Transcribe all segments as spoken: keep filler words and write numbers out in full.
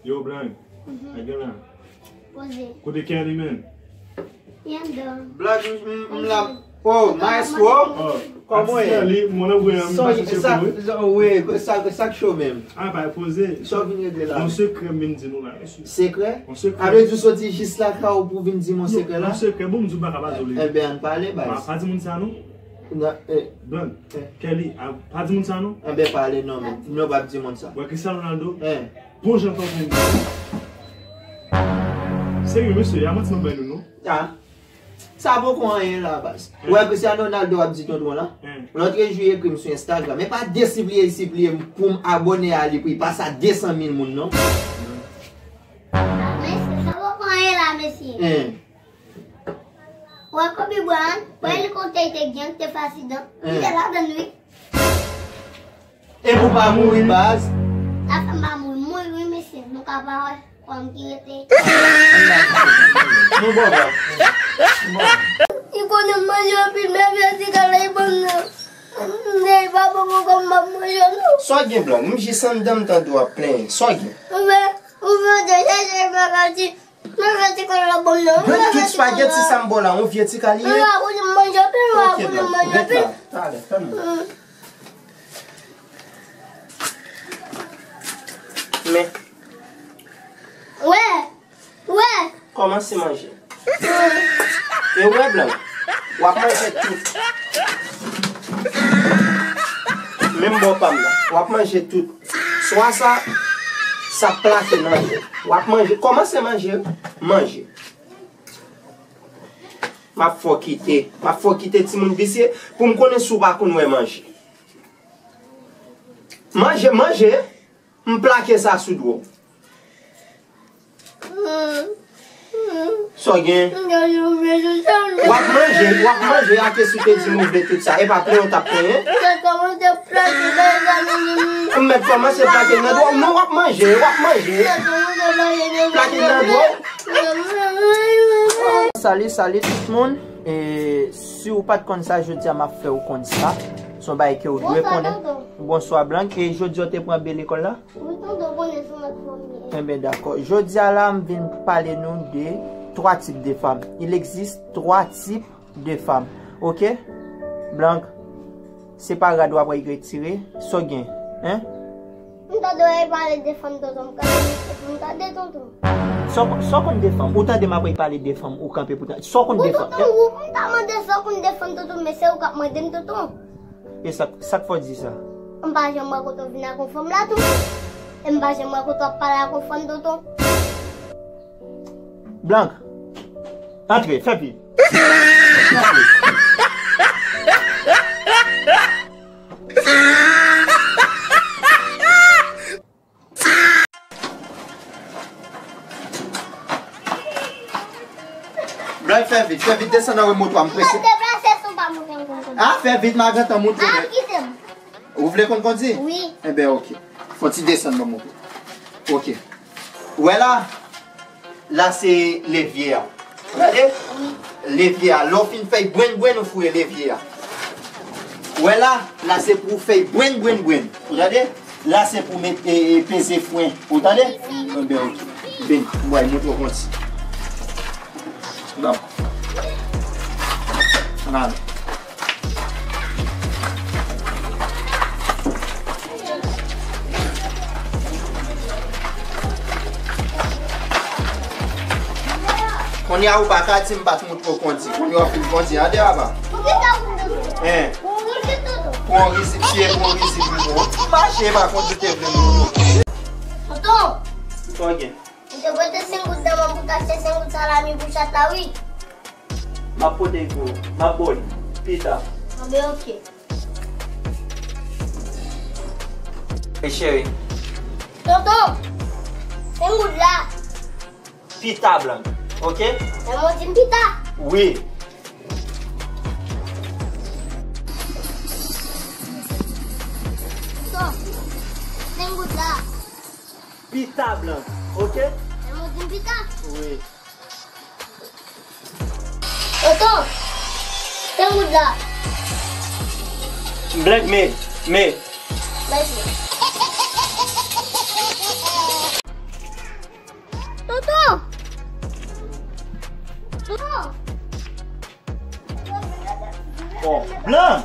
Yo, Blank. Mhm. Sa gen la? Poze. Kote Kelly, menm? Li anndan. Blank, m, m, m la. Oh, maestro. Oh, kòman w ye? Li, mwen anvoye m pase sekou, wi. Sa, wi, sa, sa k cho menm? Ah, bay poze. Sa w vin regle la? Yon sekrè m vin di nou la, mesye. Sekrè? Yon sekrè. A vle di w soti jis lakay ou pou vin di m yon sekrè la? Yon sekrè, bon, m di w m pa ka pa di w li. Enben, ann pale, baz. Pa, pa di moun sa, non. Non, eh. Blank. Eh. Kelly, a, pa di moun sa, non. Enben, pale, non, men. Non, pa di moun sa. Wè, Cristiano Ronaldo. Eh. Bon jan tankou. Serye, mesye, a manti m ap bay nou, non? Ah. Sa poko anyen la, baz. Ou wè Cristiano Ronaldo ap di tonton la? Hmm. Lòt jou li ekri m sou Instagram. E pa de sipliye li sipliye m pou m abòne a li pou li pase a de san mil moun, non. Mesye, sa poko anyen la, mesye. Hmm. Ou wè Kobe Bryant, wè helikoptè li te gen, te fè aksidan. Li te ladann, wi. E pou pa mouri, baz? Sa fè m pa mouri. Mouri, wi, mesye. Nou ka pa wè kò m ki rete. Nou bon, baz. Nou bon. Li konnen m manje anpil, men vye ti kal la, li ban m nan. Men li pa bon pou kò m, m ap manje, non. Sa w gen, Blank? M jis anndan, m tande w ap plenyen. Sa w gen? Ou fè, ou fè de chèche bagay ti. Mwen fè ti kòl la ban m nan. Mwen tout spaghetti sa m ba w la, yon vye ti kal li ye. Mwen pa konnen manje anpil, mwen pa konnen manje anpil. Ok, bro. Ret la. Talè, tann mwen. Men. Wè. Wè. Kòmanse manje. E wè, Blank. W ap manje tout. Menm bò pa m nan. W ap manje tout. Swa sa, sa plake nan dwèt. W ap manje. Kòmanse manje. Manje. M ap fè w kite. M ap fè w kite timoun visye pou m konnen si w pa konn wè manje. Manje, manje. M plake sa sou dwèt w. Sa w gen? W ap manje, w ap manje, ake si w te di m ou vle tout sa. E pa plenyen w t ap plenyen? M mèt kòmanse plake nan dwèt w. Non, w ap manje, w ap manje. Plake nan dwèt w. Salut, salut tout moun. E si w pa t konn sa, jodi a m ap fè w konn sa. Se yon bagay ke w dwe konnen. Bonswa, Blank. E jodi a w te pran B lekòl la? Wi, tonton, konnen se mwen k fòm li. Enben, dakò. Jodi a la, m vin pale nou de twa tip de fanm. Il existe trois types de femmes. Ok? Blank, se pa rad w ap retire. Sa w gen? Hein? M tande w ap pale de fanm, tonton. M kanpe pou m tande, tonton. Sa w, sa w konn de fanm? Ou tande m ap pale de fanm, ou kanpe pou tande. Sa w konn de fanm? Tonton, ou, m ta mande sa w konn de fanm, tonton, men se ou k ap mande m, tonton. E sa, sa k fè w di sa? M pa janm wè kote w vin ak yon fanm la tou. E m pa janm wè kote w ap pale ak yon fanm, tonton. Blank, antre, fè vit. Blank, fè vit, fè vit, desann anwo moto a, m prese. Deplase sou pa moutre m konn kondwi. Ah, fè vit, m a gentan moutre w. Ah, kite m. Ou vle konn kondwi? Wi. Enben, ok. Fò ti desann ban m moutre w. Ok. Ou wè la? La se levye a. Gade? Wi. Levye a. Lè w fin fè l brenn brenn, ou foure levye a. Ou wè la? La se pou w fè l brenn brenn brenn. Ou tande? La se pou met, e, e, peze fren. Ou tande? Enben, ok. Vin, m pral montre w konsi. Bon. Ann ale. Kounye a ou pa ka di m pa t montre w kondi. Kounye a w fin kondi, tande papa. Pou ki sa w kondi? Hein? Pou yon rizib, tonton. Pou yon rizib, si e pou yon rizib, wi, bon. Mache, pa kondi te vle, non. Tonton. Sa w gen? Ou te prete senk goud nan men m pou t achte senk goud salami pou chat la, wi. M ap pote l pou ou. M ap ba w li pita. Anben, ok. E cheri. Tonton, senk goud la. Pita, Blank, ok? Lè mwen di m pita. Wi. Tonton, senk goud la. Pita, Blank, ok? Lè mwen di m pita. Wi. Tonton, senk goud la. Blank, men, men. Mèsi. Oh, Blan!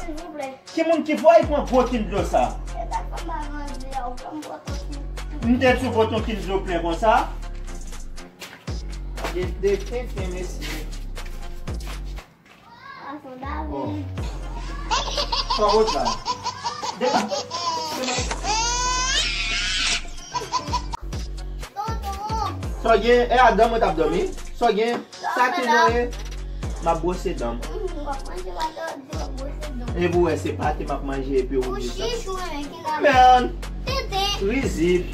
Ki moun ki voye pran gwo kin dlo sa? M te di w pote yon kin dlo plen konsa? De, de tenten, mesye. Oh. Sa w la? Depa. Sa w gen? E a dòmi w t ap dòmi? Sa w gen? Sa ki nan ye? M ap bwose dan m. Epi w wè se pate m ap manje epi ou di sa. Man! Rizib.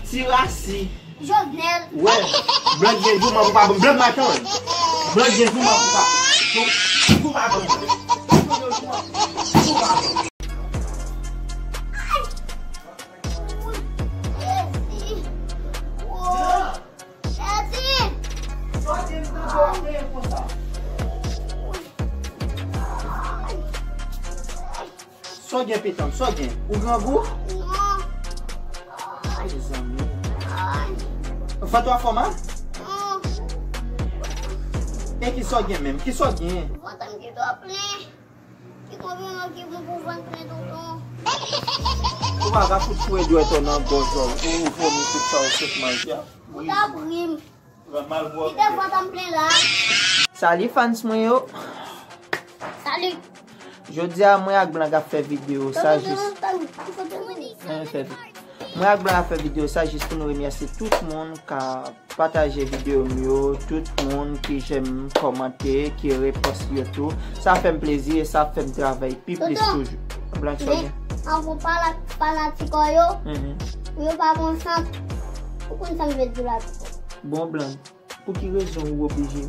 Ti rasi. Jovenel. Wè, Blan gen jouman pou pa ban m. Blan matant. Blan gen jouman pou pa. Pou, pou pa ban m. Pou pa ban m. Ay! Jezi! Wo! Jezi! Sa gen nan bòkè konsa? Sa w gen, pitanm? Sa w gen? Ou grangou? Non. Mezanmi. Vant ou anfòm, a? Non. E kisa w gen menm? Kisa w gen? Vant mwen ki twò plen. Ki konbyen ki bon pou vant plen, tonton? Ou pa ka fout foure dwèt ou nan gòj ou, ou vomi tout sa ou sot manje a. Ou ta pri m. Kite vant an plen la. Salut fans mwen yo. Salut. Jodi a mwen ak Blan ap fè videyo sa jis. Mwen fè vi-, mwen ak Blan ap fè videyo sa jis pou nou remèsye tout moun k ap pataje videyo m yo, tout moun ki jèm, kòmante, ki repost yo tou. Sa fè m plezi e sa fè m travay pi plis toujou. Blan, sa gen? An pou fanatik ou yo, pou yo pa pran sant. Ou konn sa m vle di la tou. Bon, Blan, pou ki rezon ou oblije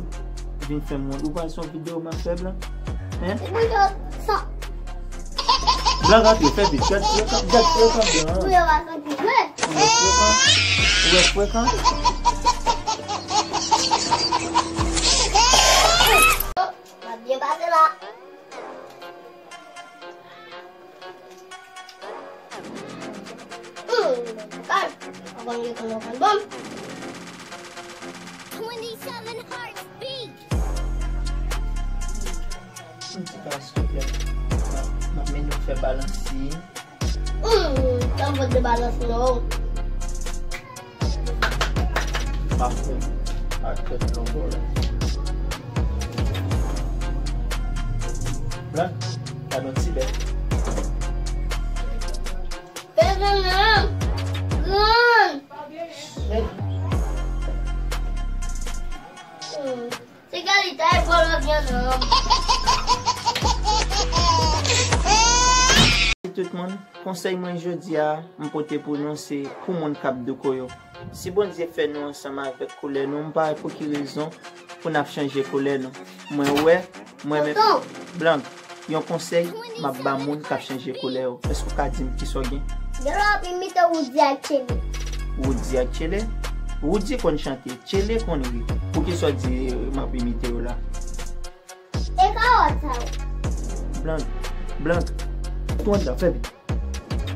vin fè m wont? Ou pa son videyo m ap fè, Blan? Hein? Blan, rantre, fè vit. Gad frekan, gad frekan, Blan. Ou wè frekan? Ou wè frekan? M ap byen pase la. Hmm, kalm. Avan yo konn yo konn bon. Twenty-seven hearts beat. Yon ti pa souple. M ap, m ap mennen w fè balans si. Hmm, sa m pot de balans non. Mafou ak tèt longo la. Blan, gade yon ti bèt. Fè grann nan. Grann. Hey. Hmm. Se kalite a e vòlò vyann an. Tout moun, konsèy mwen jodi a, m pote pou nou se pou moun k ap douko yo. Si Bondye fè nou ansanm avèk koulè nou, m pa wè pou ki rezon pou n ap chanje koulè nou. Mwen wè, mwen menm, Blan, yon konsèy m ap ba moun k ap chanje koulè yo. Èske w ka di m kisa w gen? Genlè w ap imite Roody ak Tchele. Roody ak Tchele? Roody konn chante, Tchele konn ri. Poukisa w di, eh, m ap imite yo la? E kawòt sa yo. Blan, Blan, tou anndan, fè vit.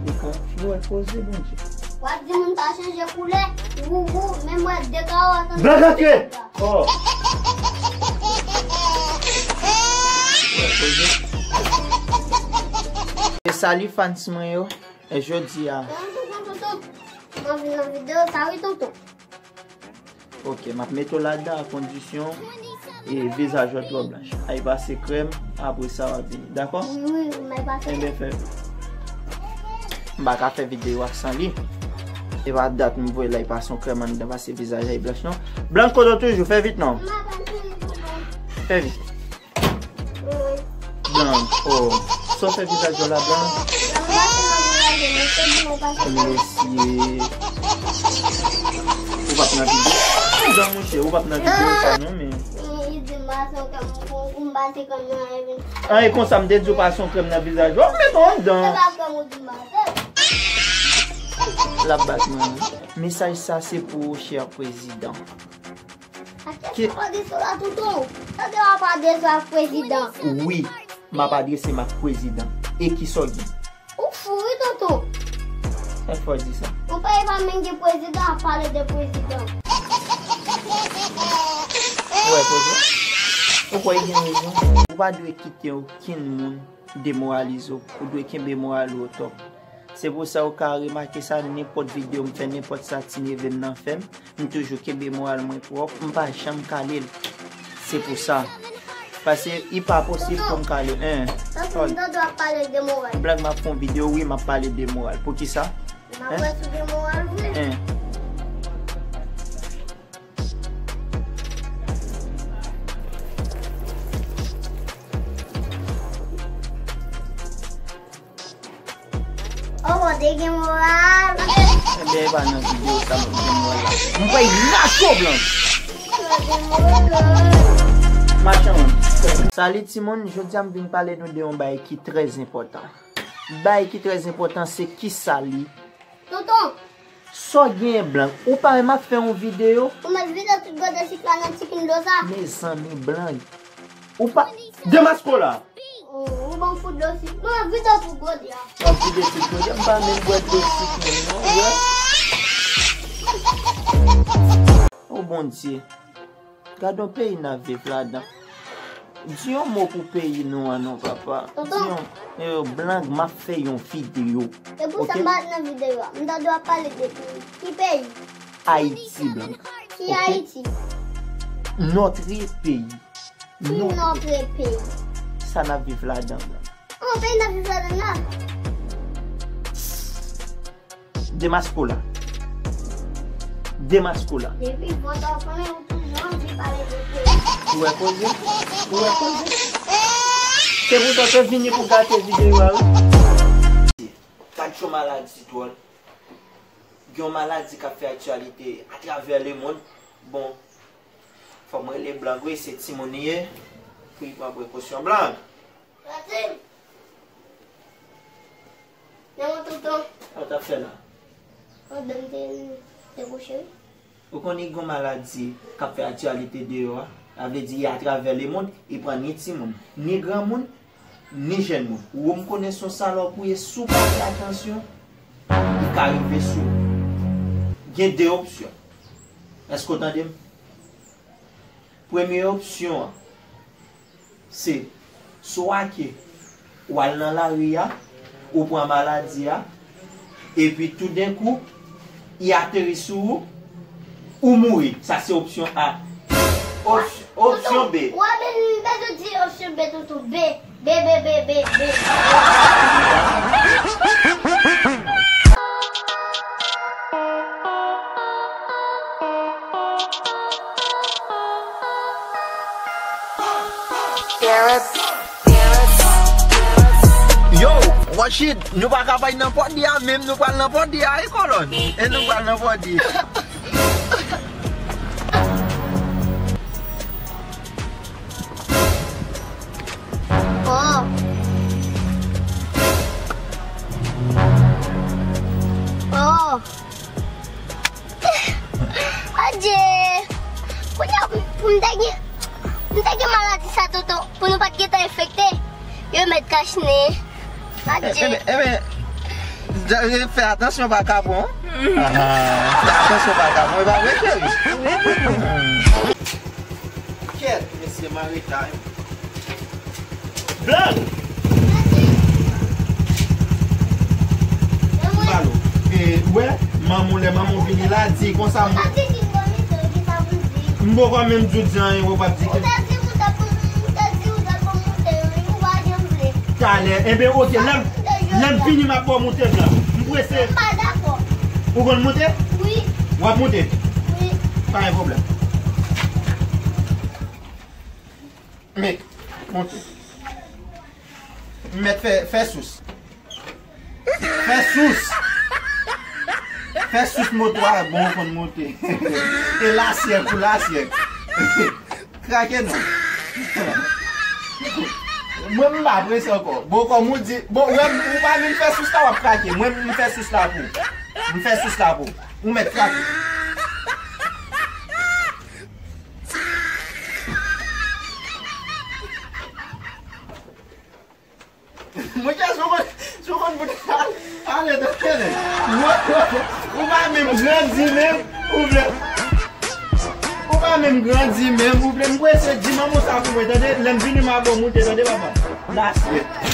Dekan, yo wè koze, Bondye. W ap di moun pa chanje koulè, wougou, men m wè de kawòt anndan. Blan, rantre! Oh. Wè koze. E salut fans mwen yo. E jodi a. Tonton, tonton, tonton. Mwen vin nan videyo sa wi, tonton. Ok, m ap mete w ladan a kondisyon e vizaj ou twò blanch. Al pase krèm, apre sa w ap vini. Dakò? Wi, wi, wi, m al pase. Enben, fè. M pa ka fè videyo a san li. E pa dat m voye l al pase yon krèm anndan, pase vizaj al blanch non. Blan, kote w toujou, fè vit non. M ap al fè vit non. Fè vit. Blan, oh. Sa w fè vizaj ou la, Blan? Mesye. Ou p ap nan videyo. Blan, monchè, ou p ap nan videyo sa non, men. An, e konsa m te di w pase yon krèm nan vizaj ou. W ap met yon anndan. L ap bat mwen. Mesaj sa se pou ou, chè prezidan. Ke... Tande w ap adrese w ak prezidan. Wi, m ap adrese m ak prezidan. E kisa w gen? Ou fou wi, tonton. Sa k fè w di sa? Yon peyi pa menm gen prezidan, ap pale de prezidan. Ou wè koze? Ou kwè gen rezon? Ou pa dwe kite okenn moun demoralize w. Ou dwe kenbe moral ou o top. Se pou sa ou ka remake sa, nenpòt videyo m fè, nenpòt sa Ti Neve m nan fè m, m toujou kenbe moral mwen pwòp, m pa janm kale l. Se pou sa. Paske li pa posib pou m kale l. Hein. Tonton, m tande w ap pale de moral. Blag, m ap fè yon videyo, wi, m ap pale de moral. Poukisa? M ap wè sou de moral vre. Hein. Oh, bon, te gen moral. Ebyen, e pa nan videyo sa nou gen moral la. M pral rache w, Blanch. Te gen moral. Machann. Salut timoun, jodi a m vin pale nou de yon bagay ki trè enpòtan. Bagay ki trè enpòtan se kisa li? Tonton. Sa w genyen, Blanch? Ou pa wè m ap fè yon videyo? Ou mèt vide tout gode sik la nan tikin dlo sa. Mezanmi, Blanch. Ou pa. Demaske w la. Oh, ou ban m fout dlo sik. Ou mèt vide tout gode a. W ap vide tout gode a? M pa menm bwè dlo sik menm non, ou wè? Oh, Bondye. Gad yon peyi n ap viv ladan. Di yon mo pou peyi nou an non, papa. Di yon, eh, Blanch, m ap fè yon videyo. E pou sa m pa t nan videyo a. M tande w ap pale de peyi. Ki peyi? Ayiti, Blanch. Ki Ayiti? Notre pays. Ki notre pays? Sa n ap viv ladan, Blanch. Oh, peyi n ap viv ladan la. Demaske w la. Demaske w la. Depi vòt w ap pran, ou toujou anvi pale de peyi. Ou wè koze? Ou wè koze? Se pou sa w te vini pou gate videyo a, wi. Gad yon maladi dwòl. Gen yon maladi k ap fè aktyalite atravè lemonn. Bon, fò m rele Blanch, wi, se timoun li ye. Pou li pran prekosyon, Blanch. Pratim! Nan mwen tonton. Sa w t ap fè la? Pandan m te, te kouche, wi. Ou konnen gen yon maladi k ap fè aktyalite deyò a? Sa vle di, e atravè lemonn, e pran ni timoun, ni granmoun, ni jèn moun. Ou wè, m konnen se yon salòp ou ye, si w pa fè atansyon, li ka rive sou ou. Gen de opsyon. Èske w tande m? Premye opsyon an, se swa ke w al nan lari a, ou pran maladi a, epi toudenkou, li ateri sou ou, ou mouri. Sa se opsyon A. Ops-, opsyon B. Wè, men m bezwen di opsyon B, tonton. B. B, B, B, B, B. Yo, Rashid, nou pa ka bay nan pòdi a, menm nou pral nan pòdi a, e kolòn. E nou pral nan pòdi. Oh. Oh. Adje. Kounye a, pou m te gen, m te gen maladi sa, tonton, pou nou pa t gentan enfekte, yo mèt kachne. Adje. Eben, eben, fè atansyon pa kapon. Fè atansyon pa kapon, e pa vre, cheri? Kèt, mesye, m an reta, wi. Blan! Palo. E, ou wè, manman w, lè manman w vini la, di konsa, m poko menm di w di anyen, ou p ap di ke. Talè. Enben, oke, lè m, lè m vini, m ap ba w moute, Blan. M prese. Ou konn moute? W ap moute? Pa gen pwoblèm. Mèt, monte. Mèt fè, fè sous. Fè sous. Fè sous moto a, bon, konn monte. E lasyèk, ou lasyèk. Krake non. Mwen, m pa prese ankò. Bon, kòm ou di, bon, ou pa vin fè sous la, w ap krake. Mwen, m fè sous la pou ou. M fè sous la pou ou. Ou mèt krake. Mwen ka sou konn, sou konn pou ale, ale, tande. Ou pa menm grandi menm, ou vle. Ou pa menm M grandi menm, ou vle m prese, di manman sa pou mwen, tande? Lè m vini, m a bon moute, tande, papa? Lasyèt.